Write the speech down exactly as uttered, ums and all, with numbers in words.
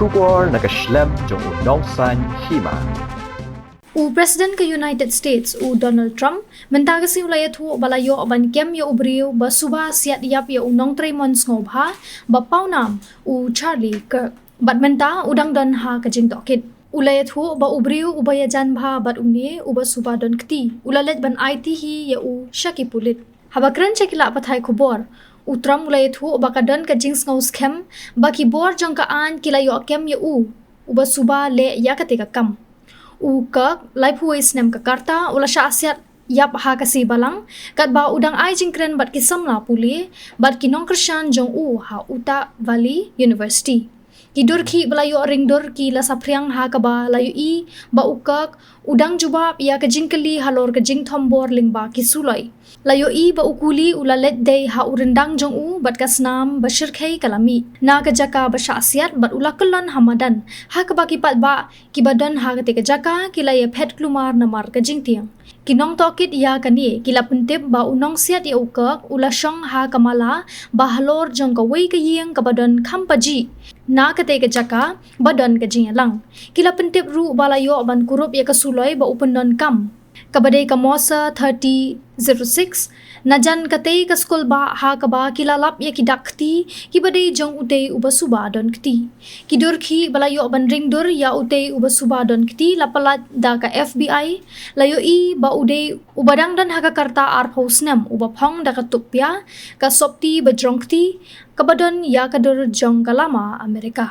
Khubor na ka shlem jong u nongsan hima. U President ka United States, u Donald Trump, mynta ka sngi u la ïathuh ba la ïoh ban kem ïa u briew ba suba siat ïap ïa u nongtrei mon sngewbha ba pawnam, u Charlie Kirk. Bad mynta u dang don ha ka jingtohkit. U la ïathuh ba u briew uba ïajan bha bad une uba suba don kti, u la leit ban aiti hi ïa u sha ki pulit. Haba kren sha ki lad pathai khubor, u Trump u la ïathuh ba ka don ka jingsngew skhem ba ki bor jong ka aiñ ki la ïoh kem ïa u uba suba leh ïa kata ka kam. U Kirk, laiphew wei snem ka rta, u la shah siat ïap ha ka sngi Balang, katba u dang ai jingkren bad ki samla pule bad ki nongkyrshan jong u ha Utah Valley University. Ki dur khih ba la ïoh ring dur ki la saphriang ha kaba la ïohi ba u Kirk u dang jubab ïa ka jingkylli halor ka jingthombor lyngba ki suloi. La ïohi ba u kuli u la leit dei ha u ryndang jong u bad ka snam ba shyrkhei ka la mih na ka jaka ba shah siat bad u la kyllon ha madan, ha kaba ki paidbah kiba don ha kata ka jaka ki la ïaphet klumar namar ka jingtieng. Ki nongtohkit ïa kane ki la pyntip ba u nongsiat ïa u Kirk u la shong ha ka mala ba halor jong kawei ka ïing kaba don kham pajih na kata ka jaka ba don ka jingïalang. Ki la pyntip ruh ba la ïoh ban kurup ïa ka suloi ba u pyndonkam, kaba dei ka Moser thirty zero six, na jan katei ka skulbah ha kaba ki la lap ïa ki dak kti kiba dei jong utei uba suba don kti. Ki dur khih ba la ïoh ban ring dur ïa utei uba suba don kti la pyllait da ka F B I, la ïohi ba u dei uba dang don ha ka rta arphew snem uba phong da ka tup pia, ka sopti ba jrong kti, kaba don ïa ka dur jong ka lama Amerika.